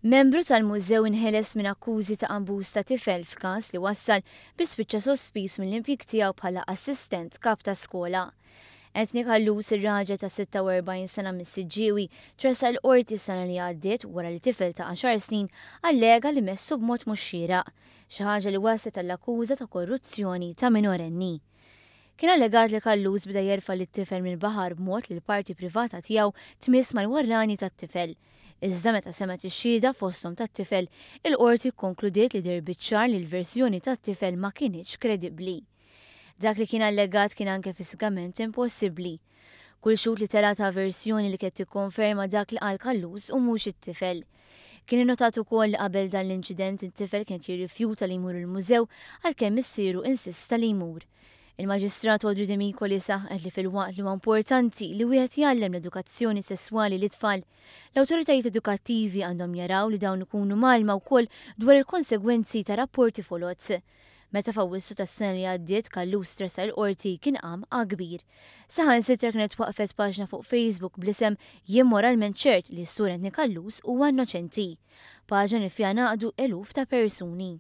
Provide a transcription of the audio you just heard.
Membru tal-mużew inħeles minn akkużi ta' abbuż ta' tifel f'każ li wassal biex spiċċa sospiż mill-impjieg tiegħu bħala assistent kap ta' skola. Anthony Callus, ir-raġel ta' 46 sena mis-Siġġiewi, tressaq il-Qorti s-sena li għaddiet wara li tifel ta' għaxar snin allega li messu b'mod mhux xieraq, xi ħaġa li wasslet għall-akkuża ta' korruzzjoni ta' minorenni. Kien allegat li Callus beda jerfa' lit-tifel mill-baħar b'mod li l-parti privata tiegħu tmiss mal-warrani tat-tifel. Iżda meta semgħet ix-xhieda fosthom tat-tifel, il-Qorti kkonkludiet li deher biċ-ċar li l-verżjoni tat-tifel ma kinitx kredibbli. Dak li kien allegat kien anke fiżikament impossibbli. Kull xhud li tela' ta versjoni li kienet tikkonferma dak li qal Callus u mhux it-tifel. Kien innotat ukoll li qabel dan l-inċident it-tifel kien qed jirrifjuta li jmur il-mużew għalkemm missieru insista li jmur. Il-Maġistrat Audrey Demicoli saħqet li filwaqt li huwa importanti li wieħed jgħallem l-edukazzjoni sesswali lit-tfal, l-awtoritajiet edukattivi għandhom jaraw li dawn ikunu mgħallma wkoll dwar il-konsegwenzi ta' rapporti foloz. Meta f'Awwissu tas-sena li għaddiet Callus tressaq il-Qorti kien qam għa kbir. Saħansitra kienet twaqqfet paġna fuq Facebook bl-isem Jien moralment ċert li s-Sur Anthony Callus huwa innoċenti. Paġna li fiha ngħaqdu eluf ta' persuni.